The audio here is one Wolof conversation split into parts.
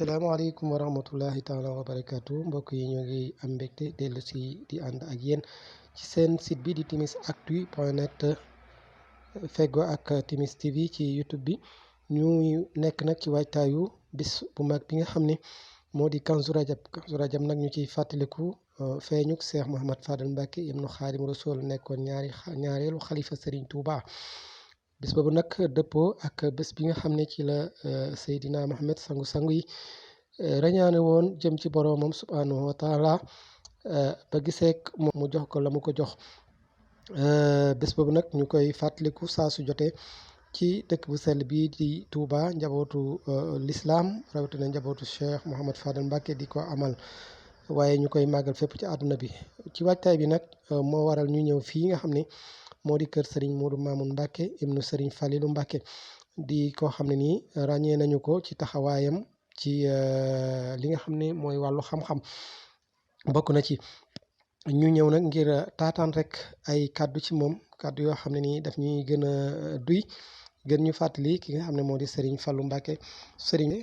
asalaamaaleykum wa rahmatullahi taala wa barakaatu mbokk yi ñoo ngi am mbégte dellu si di ànd ak yéen ci seen site bi di timisactu.net feggo ak Timis TV ci YouTube bi ñu nekk nag ci waajtaayu bis bu mag bi nga xam ne moo di Kanzu Rajab nag ñu ciy fàttaliku feeñuk Cheikh Mouhamad Fadal Mbacke ibnu Xaadim Rasul nekkoon ñaareelu xalifa Serigne Touba. bis boobu nag dëppoo ak bés bi nga xam ne ci la Seydina Mohamed sangu-sangu yi rañaane woon jëm ci boroomam subhanahu wa taala ba giseek moom mu jox ko la mu ko jox bés boobu nag ñu koy fàttaliku saa su jotee ci dëkk bu sell bii di Touba njabootu l'islam rawatina njabootu Cheikh Mouhamad Fadal Mbacke di ko amal waaye ñu koy màggal fépp ci àdduna bi ci waajtaay bi nag moo waral ñu ñëw fii nga xam ne moo di kër Serigne Modou Mamoun Mbacke ibnu Serigne Falilou Mbacke di koo xam ne nii ràññee nañu ko ci taxawaayam ci li nga xam ne mooy wàllu xam-xam bokk na ci ñu ñëw nag ngir taataan rek ay kàddu ci moom kàddu yoo xam ne nii daf ñuy gën a duy gën ñu fàttali ki nga xam ne moo di Serigne Fallou Mbacke Serigne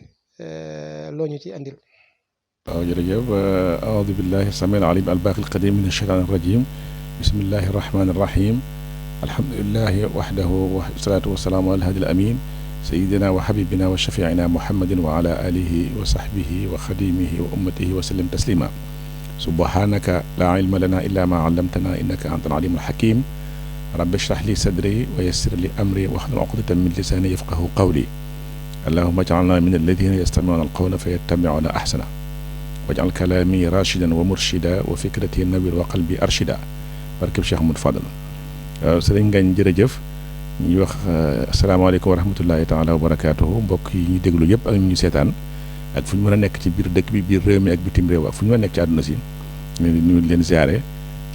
loo ñu ci andil. waaw jërëjëf aoudu billahi samil alim albaqi alqadim min ashaytan arrajim bismillahi arrahmani arrahim alhamdulilahi waxdahu wasalaatu wasalaamu ala alhadi alamin sayidina wa xabibina wa shafiina muhammadin wa ala alihi wa sahbihi wa xadimihi wa ummatihi wa sallim taslima subhanaka laa ilma lana illa ma allamtana innaka anta alalim alxakim rabbi shrah li sadri wa yassir li amri wahlul uqdatan min lisani yafqahu qawli allahuma ij'alna min alladina yastami'una alqawla fa yattabi'una ahsana waj'al kalaami rashidan wa murshida wa fikrati nawir wa qalbi arshida barkeb Cheikh Ahmadou Fadal waaw sëriñ Ngagne jërëjëf ñuy wax asalaamaaleykum wa rahmatullahi taala wa barakaatuhu mbokk yi ñu déglu yëpp ak ñu seetaan ak fu ñu mën a nekk ci biir dëkk bi biir réew mi ak bitim réew ak fu ñu mën a nekk ci àdduna si ñu leen ziare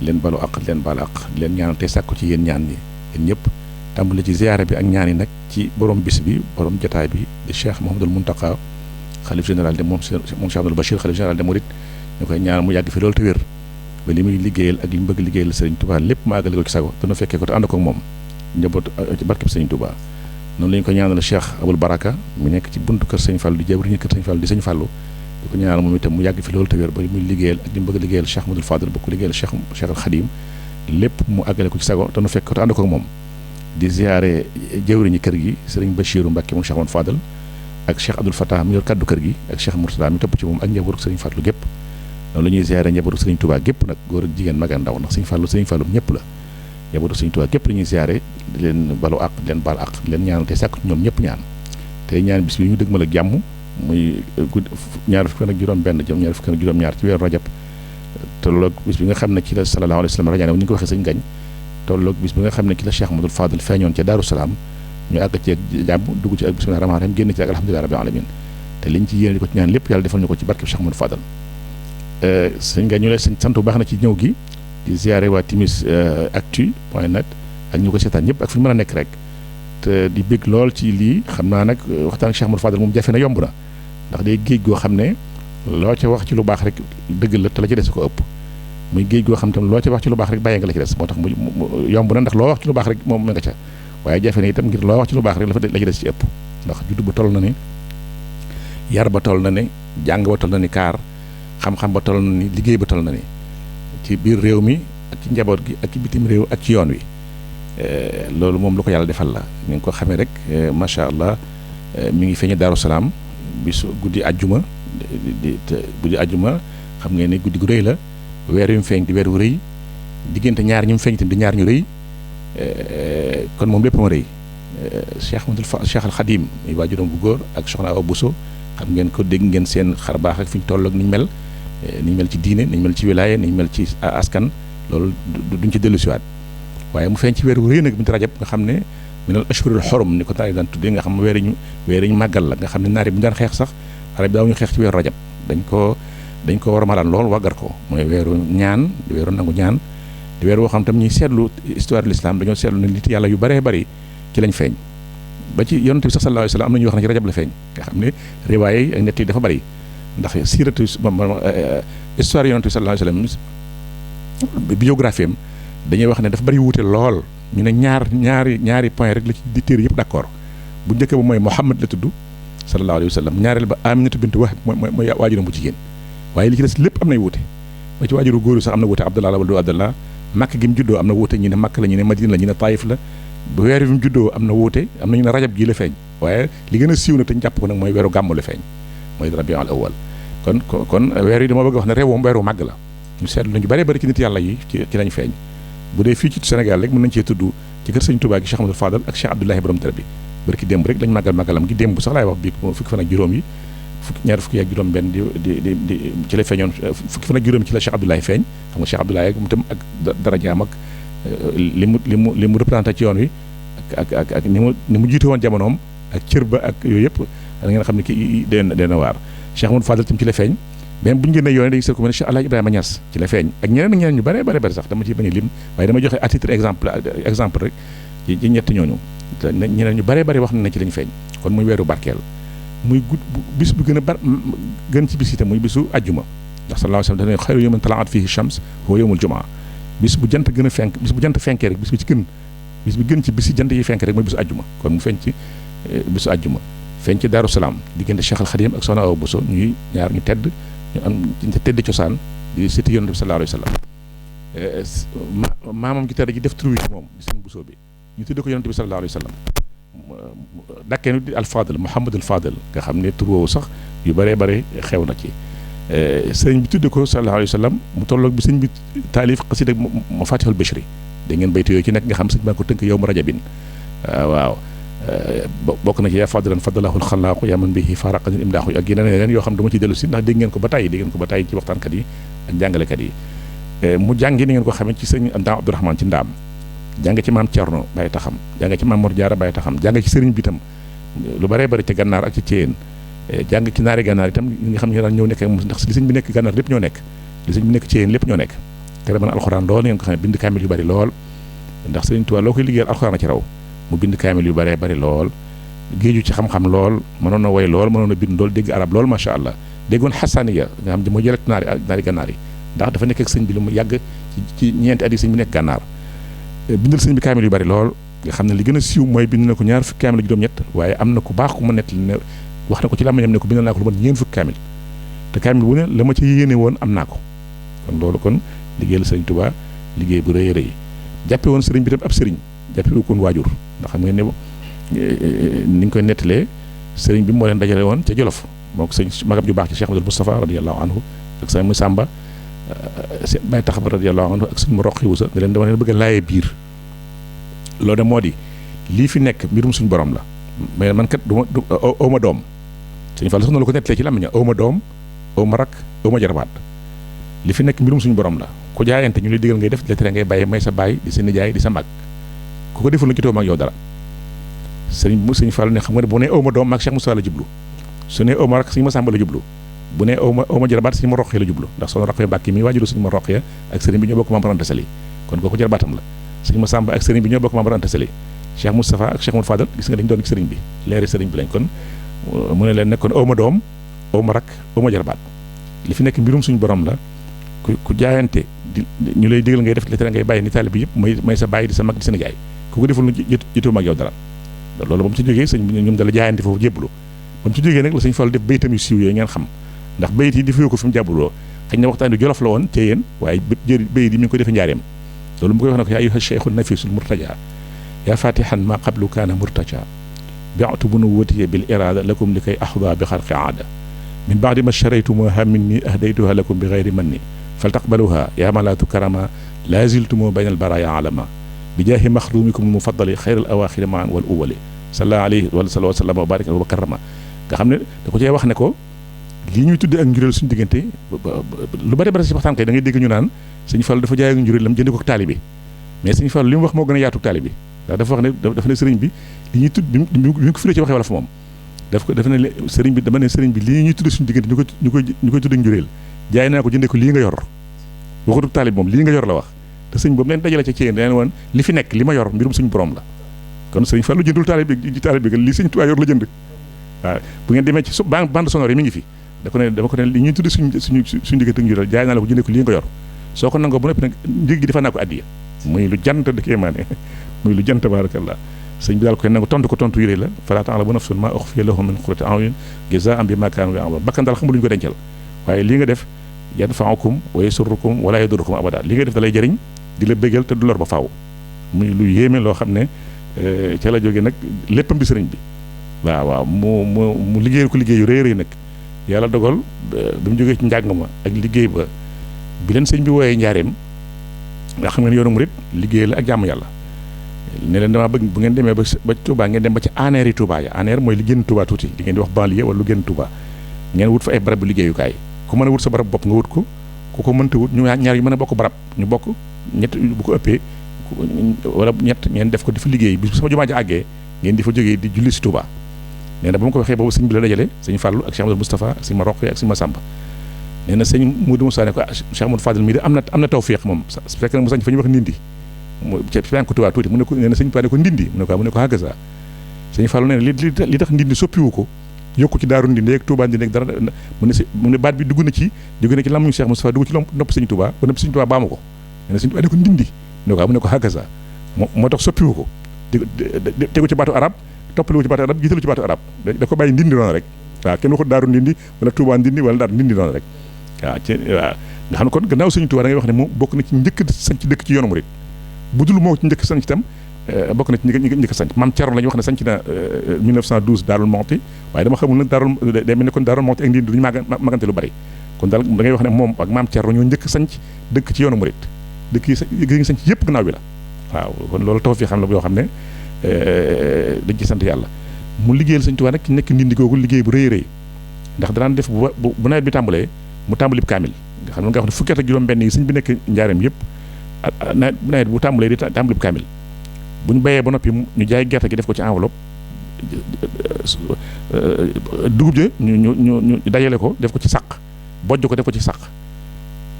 leen balu aq leen baal aq leen ñaan te sàkku ci yéen ñaan yi yéen ñëpp tàmbali ci ziare bi ak ñaan yi nag ci borom bis bi borom jotaay bi di Cheikh Mouhamadoul Mountakha xalif général de moom Cheikh Abdoul Bachir xalif général de Mouride ñu koy ñaan mu yàgg fi loolu te wér ba li muy liggéeyal ak li mu bëgg liggéeyal Serigne Touba lépp mu àggale ko ci sago dana fekkee ko te ànd ko ak moom njaboot ci barkeb Serigne Touba noonu la ñu ko ñaanal Cheikh Aboul Baraka mu nekk ci buntu kër Serigne Fallou di jawriñu kër Serigne Fallou di Serigne Fallou di ko ñaanal moom itam mu yàgg fi loolu te wér ba li muy liggéeyal ak li mu bëgg liggéeyal Cheikh Ahmadoul Fadal bokk liggéeyal Cheikh al Khadim lépp mu àggale ko ci sago dana fekk ko te ànd ko ak moom di ziare jawriñu kër gi Serigne Bachirou Mbacke moom Cheikh Ahmadoul Fadal ak Cheikh Abdoul Fatah mi yor kaddu kër gi ak Cheikh Mourtada mi topp ci moom ak njabootu Serigne Fallou gépp noonu la ñuy ziare njabootu Serigne Touba gépp nag góor ak jigéen mag ak ndaw ndax Serigne Fallou ñëpp la njabootu Serigne Touba gépp la ñuy ziare di leen balu àq di leen baal àq di leen ñaanal te sàkk ñoom ñëpp ñaan tey ñaan bis bi ñu dëgmal ak jàmm muy ñaar fukk ak juróom benn jëm ñaar fukk ak juróom ñaar ci weeru rajab tolloog bis bi nga xam ne ci la sallallahu alayhi wa sallam rajaane ni nga ko waxee sëñ Ngagne tolloog bis bi nga xam ne ci la Cheikh Ahmadoul Fadal feeñoon ca Daaru Salaam ñu àgg ci ak jàmm dugg ci ak bismillaahi rahmaani rahiim génn ci ak alhamdulillahi rabbil alamin te liñ ci yéene di ko ci ñaan lépp yàlla defal ñu ko ci barkeb Cheikh Ahmadoul Fadal sëñ Ngagne ñu lay sant bu baax na ci ñëw gi di ziare waa timisactu.net ak ñu ko seetaan ñëpp ak fu ñu mën a nekk rek te di bég lool ci lii xam naa nag waxtaan ak Cheikh Ahmadoul Fadal moom jafe na yomb na ndax day géej goo xam ne loo ca wax ci lu baax rek dëgg la te la ci des ko ëpp muy géej goo xam tam loo ca wax ci lu baax rek bàyyee nga la ci des moo tax mu yomb na ndax loo wax ci lu baax rek moom ma nga ca waaye jafe na itam ngir loo wax ci lu baax rek la ci des ci ëpp ndax juddu ba toll na ni yar ba toll na ni jàng ba toll na ni kaar xam-xam ba toll na ni liggéey ba toll na ni ci biir réew mi ak ci njaboot gi ak ci bitim réew ak ci yoon wi loolu moom lu ko yàlla defal la ni nga ko xamee rek macha allah mi ngi feeñe Daaru Salaam bisu guddi àjjuma guddi àjjuma xam ngeen ne guddi gu rëy la weer yu mu feeñ di weer wu rëy diggante ñaar ñu mu feeñ itam di ñaar ñu rëy kon moom lépp ma rëy Cheikh al Khadim muy waajuram bu góor ak soxna Awa Bousso xam ngeen ko dégg ngeen seen xar baax ak fi ñu toll ak ni ñu mel ci diine ni ñu mel ci wilaya ni ñu mel ci askan loolu duñ ci dellu siwaat waaye mu feeñ ci weer wu rëy nag bintu rajab nga xam ne minal ashhuril hurum ni ko naar yi daan tuddee nga xam ne weer ñu màggal la nga xam ne naar yi bu ñu daan xeex sax arab daaw ñu xeex ci weeru rajab dañ ko war a malaan lool waggar ko mooy weeru ñaan di weeru nangu ñaan di weer woo xam tam ñuy seetlu histoire de l'islam dañoo seetlu ne nit yàlla yu bëree bëri ci lañ feeñ ba ci yonent bi sax sallallahu alayhi wa sallam am na ñuy wax ne ci rajab la feeñ nga xam ne riwaay yi ak nett yi dafa bëri ndax siiratu histoire yonent bi sallallahu alayhi wa sallam biographie am dañuy wax ne dafa bëri wuute lool ñu ne ñaari point rek la ci di téere yëpp d'accord bu njëkk ba mooy Muhammad la tudd sallallahu alayhi wa sallam ñaareel ba Aminatu bint Wahb mooy waajuram bu jigéen waaye li ci des lépp am nay wuute ba ci waajuru góor sax am na wuute Abdallah la wala du Abdallah Makka gi mu juddoo am na wuute ñu ne Makka la ñu ne Madina la ñu ne Taïf la bu weer bi mu juddoo am na wuute am na ñu ne rajab gii la feeñ waaye li gën a siiw na te ñu jàpp ko nag mooy weeru gàmmu la feeñ mooy rabiul awwal kon weer yi dama bëgg wax ne réew moom weeru màgg la ñu seetlu nañu bëree bëri ci nit yàlla yi ci lañ feeñ bu dee fii ci Sénégal rek mën nañ cee tudd ci kër Sëñ Touba gi Cheikh Amadou Fadal ak Cheikh Abdoulahi borom dara bi barki démb rek lañ màggalam gi démb sax laay wax bii fukki fan ak juróom yi ñaar fukki ak juróom benn di ci la feeñoon fukki fan ak juróom ci la Cheikh Abdoulahi feeñ xam nga Cheikh Abdoulahi mu tam ak darajaam ak li mu représenté ci yoon wi ak ni mu jiite woon jamonoom ak cër ba ak yooyu yëpp da ngeen xam ne kii dee waar Cheikh Amadou Fadal tam ci la feeñ même bu ñu génnee yoon dañuy seet ko mel ne Cheikh Alhaji Ibrahima Niass ci la feeñ ak ñeneen ñu bare sax dama ci bañ a lim waaye dama joxe à titre exemple rek ci ñett ñooñu ñeneen ñu bare wax na ci lañ feeñ kon muy weeru barkeel muy bis bu gën ci bis itam muy bisu ajjuma ndax sallallahu alayhi wa sallam dafa ne xayru yawmin talaat fihi shams huwa yawmul jumaa bis bu jant gën a fenk bis bu jant fenkee rek bis bi gën ci bis yi jant yi fenk rek mooy bisu ajjuma kon mu feeñ ci bisu ajjuma feeñ ci Daaru Salaam diggante Cheikh Al Khadim ak Soxna Awa Bousso ñuy ñaar ñu tedd ñu am tedd cosaan di sëti Yonent bi sallallahu alayhi wa sallam maamam gi tedd ji def tur wi ci moom di seen Bousso bi ñu tudd ko Yonent bi sallallahu alayhi wa sallam dakkee nu di al Fadl Muhammad al Fadl nga xam ne tur woowu sax yu bare xew na ci sëriñ bi tudde ko sallallahu alayhi wa sallam mu tolloog bi sëñ bi taalif xasida Mafatihul Bichri da ngeen baytu yooyu ci nekk nga xam sëñ baa ko tënk yow mu rajabin waaw bokk na ci yaa fadlan fadalahul xalaaqu yaa man bihi faraqanil imdaaxu ak yeneen yoo xam dama ci dellu si ndax dégg ngeen ko ba tàyyi ci waxtaankat yi ak jàngalekat yi mu jàngi ni ngeen ko xamee ci sëñ Ndaam Abdourahmane ci Ndaam jàng ci maam Thierno Baye Taxam jàng ci maam Mor Diarra Baye Taxam jàng ci sëriñ bi itam lu bare ci gànnaar ak ci Thièyeen jàng ci naari gànnaar itam ñi nga xam ne ñu daan ñëw nekk ndax li sëñ bi nekk gànnaar lépp ñoo nekk li sëñ bi nekk Thièyeen lépp ñoo nekk te mën alxuraan lool ngeen ko xam ne bind kaamil yu bari lool ndax sëriñ Tuubaa loo koy liggéeyal alxuraan a ci raw mu bind kaamil yu bari lool géeju ci xam-xam lool mënoon na woy lool mënoon na bind lool dégg arab lool macha allah déggoon xasaniya nga xam ne moo jëlet naari gànnaar yi ndax dafa nekk ak sëñ bi lu mu yàgg ci ñeenti at yi sëñ bi nekk gànnaar bindal sëñ bi kaamil yu bari lool nga xam ne li gën a siiw mooy bind na ko ñaar fukki kaamil ak juróom-ñett waaye am na ku baax ku ma nett ne wax na ko ci làmmiñam ne ko bindal naa ko lu mat ñeent fukki kaamil te kaamil bu ne la ma ci yéene woon am naa ko kon loolu kon liggéeyal sëriñ Tuubaa liggéey bu rëy jàppe woon sëriñ bi tam ab sëriñ jàppe wu koon waajur ndax xam ngeen ne ni ñu koy nettalee sëriñ bi moo leen dajale woon ca Jolof moo ko sëñ magam ju baax ci Cheikh Abdul Moustapha radiyallahu anhu ak sëñ Musamba Baye Taxam radiyallahu anhu ak sëñ ma roqi wusa ne leen dama leen bëgg a laayee biir loolu de moo di lii fi nekk mbirum suñu borom la mais man kat awma doom sëñ Fall sax na la ko nettalee ci làmmiñ awma doom awma rak awma jarbaat li fi nekk mbirum suñu borom la ku jaayante ñu lay digal ngay def di la tere ngay bàyyi may sa baay di sa nijaay di sa mag ku ko deful la jotoo mag yow dara sëñ Fall ne xam nga ne bu ne awma doom maag Cheikh Moussa la jublu su ne awma rak sëñ ma Samba la jublu bu ne awma jarbaat sëñ ma roqee la jublu ndax soxna roqee Mbàkke mi waajuru sëñ ma roqee ak sëriñ bi ñoo bokk Maam Mor Anta Sali kon kooku jarbaatam la sëñ ma Samba ak sëriñ bi ñoo bokk Maam Mor Anta Sali Cheikh Moustapha ak Cheikh Moudou Fadal gis nga dañu doon ci sëriñ bi leeri sëriñ bi lañ kon mu ne leen ne kon awma doom awma rak awma jarbaat li fi nekk mbirum suñu borom la ku jaayante ñu lay digal ngay def li tere ngay bàyyi ni taalibe bi yëpp may sa bàyyi di sa mag di sa nijaay ku ko deful lu jotoo mag yow dara loolu ba mu ci jógee sëñ bi ñoom dala jaayante foofu jébbalu ba mu ci jógee nag la sëñ Fall def baytam yu siiw yooyu ngeen xam ndax bayit yi defee ko fi mu jàbbuloo xëy na waxtaan bi Jolof la woon ca yéen waaye bayit yi mi ngi ko defee njaareem loolu mu koy wax ne ko yaa ayyuha cheikhu nafisul murtaja yaa fatihan ma qablu kaana murtaja bi'tu bunuwwati bil irada lakum li kay ahda bi xarqi aada min baadi ma sharaytumuha minni ahdaytuha lakum bi gayri manni faltaqbaluha yaa malaatu karama laa ziltumu bayna al baraya alama bi jaahi maxdumikum al mufaddali xayral awaaxiri maan wal uwali sallallahu alayhi wa sallam wa baraka wa karama nga xam ne da ko cee wax ne ko lii ñuy tuddee ak njureel suñu diggante lu bari si waxtaan kay da ngay dégg ñu naan sëñ Fall dafa jaay ak njureel lam jënd ko taalibe mais sëñ Fall li mu wax moo gën a yaatu taalibe ndax dafa wax ne dafa ne sëriñ bi li ñuy tudd bi ñu ko firee ci waxee wala fa moom dafa ne sëriñ bi dama ne sëriñ bi lii ñuy tuddee suñu diggante ñu koy tuddee ak njureel jaay naa ko jëndee ko lii nga yor waxatu taalibe moom lii nga yor la wax te sëñ boobu leen dajale ci yéen dana woon li fi nekk li ma yor mbirum suñu borom la kon sëñ Fallu jëndul taalibe bi lii sëñ Tuubaa yor la jënd waaw bu ngeen demee ci bande sonore yi mi ngi fi dama ko ne li ñuy tudde suñu diggante ak njureel jaay naa la ko jëndee ko lii nga yor soo ko nangoo bu noppi nag njëg gi defal naa ko addiya muy lu jant da kéemaane muy lu jant baarakallah sëñ bi daal koy nangu tontu ko tontu yére la falaa ta'lamu nafsun maa ukhfiya lahum min qurrati a'yun jazaa'an bimaa kaanu ya'maluun bakkan daal xamul lu ñu ko dencal waaye lii nga def yanfa'ukum wa yasurrukum wa laa yadurrukum abada li nga def da lay jëriñ di la bégal te du lor ba faaw muy lu yéeme loo xam ne ca la jógee nag léppam di sëriñ bi waaw mu liggéeyal ko liggéey yu rëy rëy nag yàlla dogal bi mu jógee ci njàng ma ak liggéey ba bi leen sëñ bi wooyee njaareem nga xam ngeen yoonu murit liggéey la ak jàmm yàlla ne leen damaa bëgg bu ngeen demee ba Touba ngeen dem ba ci aneer yi Touba ya aneer mooy li génn Touba tuuti li ngeen di wax banlieue wala lu génn Touba ngeen wut fa ay barab bu liggéeyukaay ku mën a wut sa barab bopp nga wut ko ku ko mënta wut ñu ñaar yu mën a bokk barab ñu bokk ñett bu ko ëppee wala ñett ngeen def ko di fa liggéey bi sama jumaa ji àggee ngeen di fa jógee di julli si Touba nee na ba mu ko waxee boobu sëñ bi la dajale sëñ Fallou ak Cheikh Amadou Moustapha ak sëñ ma Roqe ak sëñ ma Samba nee na sëñ Moudou Moussa ne ko Cheikh Amadou Fadel mii de am na tawfiq moom su fekkee ne mu sañ fa ñu wax ndindi mu ci ko Touba tuuti mu ne ko nee na sëñ Tuubaa ne ko ndindi mu ne ko hagaza sëñ Fallou nee na li tax ndindi soppiwu ko yokku ci daaru ndindi ak Touba ndindi ak dara mu ne baat bi dugg na ci làmmiñu Cheikh Moustapha dugg ci nopp sëñ Touba ba nopp sëñ Touba baamu ko nee na sëñ Tuubaa ne ko ndindi mu ne ko hagaza moo tax soppiwu ko tegu ci baatu arab toppaliwu ci baatu arab jiitalu ci baatu arab da ko bàyyi ndindi noonu rek waaw kenn waxut daaru ndindi wala Touba ndindi wala daaru ndindi noonu rek waaw nga xam ne kon gannaaw sëñ Touba da ngay wax ne moom bokk na ci njëkk sañ ci dëkk ci yoonu murit bu dul moo ci njëkk sañ itam bokk na ci njëkk sañ maam Thierno la ñu wax ne sañc na 1912 Daarul Muxti waaye dama xamul nag day mel ne kon Daarul Muxti ak ndindi duñu magante lu bari kon daal da ngay wax ne moom ak maam Thierno ñoo njëkk sañc dëkk ci yoonu murit dëkk yi sañc yëpp gannaaw bi la waaw kon loolu taw fi xam la yoo xam ne dañ ci sant yàlla mu liggéeyal sëñ Tuubaa nag ci nekk ndindi googu liggéey bu rëy rëy ndax danaan def bu nawet bi tàmbalee mu tàmbali kaamil nga xam ne nga wax ne fukki at ak juróom-benn yi sëñ bi nekk njaareem yëpp nawet bu tàmbalee di tàmbali kaamil bu ñu béyee ba noppi ñu jaay gerte gi def ko ci enveloppe dugub ja ñu dajale ko def ko ci sàq bojj ko def ko ci sàq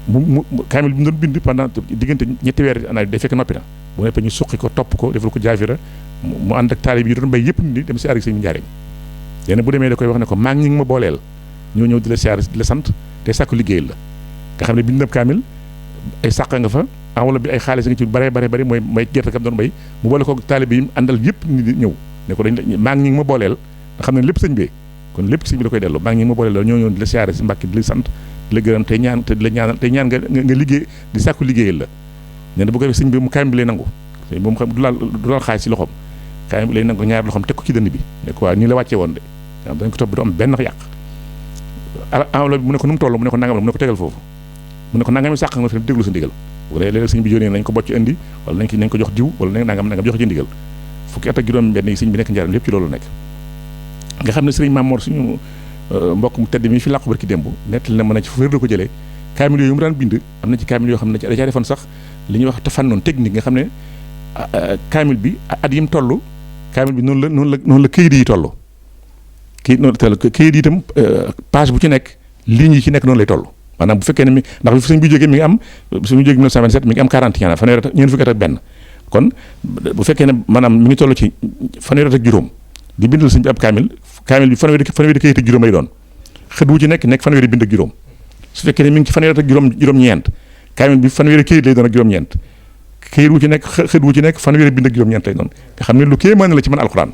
mu kaamil bi mu doon bind pendant diggante ñetti weer nawet day fekk noppi na bu nekkee ñu suqi ko topp ko defal ko jaafira mu ànd ak taalib yi doon bay yëpp ni dem si aar sëñ njaareem léegi bu demee da koy wax ne ko maa ngi ma booleel ñoo ñëw di la siyaar di la sant te sàkku liggéeyal la nga xam ne bind na kaamil ay sàq nga fa enveloppe bi ay xaalis nga ci bare mooy gerte kam doon bay mu boole ko taalib yi àndal yëpp ni di ñëw ne ko maa ngi ma booleel nga xam ne lépp sëñ bee kon lépp sëñ bi la koy delloo maa ngi ma booleel la ñoo ñëw di la siyaare si Mbàkke di la sant di la gërëm tey ñaan te di la ñaanal tey ñaan nga liggéey di sàkku liggéeyal la nee na bu ko defee sëñ bi mu kaamil bi lay nangu sëñ bi mu xam du laal xaalis si loxoom kaamil bi lay nangu ñaari loxoom teg ko ci dënn bi ne ko waa nii la wàccee woon de waaw dañ ko topp bi du am benn yàq enveloppe bi mu ne ko nu mu toll mu ne ko nangam la mu ne ko tegal foofu mu ne ko nangami sàq nga fi déglu sa ndigal bu dee léeg-léeg sëñ bi yónnee nañ ko bocc indi wala nañ ko jox diw wala nangam jox ci ndigal fukki at ak juróom benn yi sëñ bi nekk njaaram lépp ci loolu nekk nga xam ne sëriñ Mamoor suñu mbokk mu tedd mi fi làqu barki démb nettali na mën a ci fu wér da ko jëlee kaamil yooyu mu daan bind am na ci kaamil yoo xam ne da caa defoon sax li ñuy wax tafannoon technique nga xam ne kaamil bi at yi mu toll kaamil bi noonu la këyit yi toll këyit yi itam page bu ci nekk ligne yi ci nekk noonu lay toll maanaam bu fekkee ne mi ndax bi sëñ bi jógee mi ngi am suñu jógee 1927 mi ngi am 41 fanweeri at ñeent fukki at ak benn kon bu fekkee ne maanaam mi ngi toll ci fanweeri at ak juróom di bindal sëñ bi ab kaamil bi fanweeri këyit ak juróom lay doon xët wu ci nekk fanweeri bind ak juróom su fekkee ne mi ngi ci fanweeri at ak juróom-ñeent kaamil bi fanweeri këyit lay doon ak juróom-ñeent këyit wu ci nekk xët wu ci nekk fanweeri bind ak juróom-ñeent lay doon nga xam ne lu kéemaan la ci mën alxuraan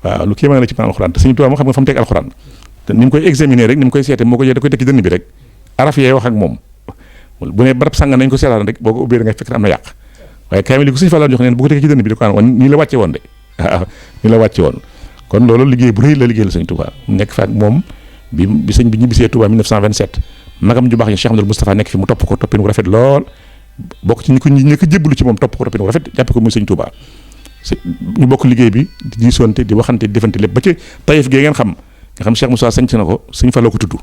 waaw lu kéemaan la ci mën alxuraan te Sëñ Tuubaa moo xam nga fa mu teg alxuraan te ni mu koy examiner rek ni mu koy seete moo ko jël da koy teg ci dënn bi rek araf yee wax ak moom bu ne barab sànga nañ ko seetaan rek boo ko ubbee da ngay fekk am na yàq waaye kaamil yi ko Sëñ Fallu jox neen bu ko tegee ci dënn bi da ko an nii la wàcce woon de waaw nii la wàcce woon kon loolu liggéey bu rëy la liggéey la Sëñ Tuubaa nekk fa ak moom bi sëñ bi ñibbisee Tuubaa 1927 magam ju baax yi Cheikh Amadou Moustapha nekk fi mu topp ko toppin wu rafet lool bokk ci ñi ko jébbalu ci moom topp ko toppin wu rafet jàppe ko muy Sëñ Tuubaa ñu bokk liggéey bi di diisonte di waxante di defante lépp ba ci Taïf gee ngeen xam nga xam Cheikh Moussa sañc na ko Sëñ Fallu ko tudd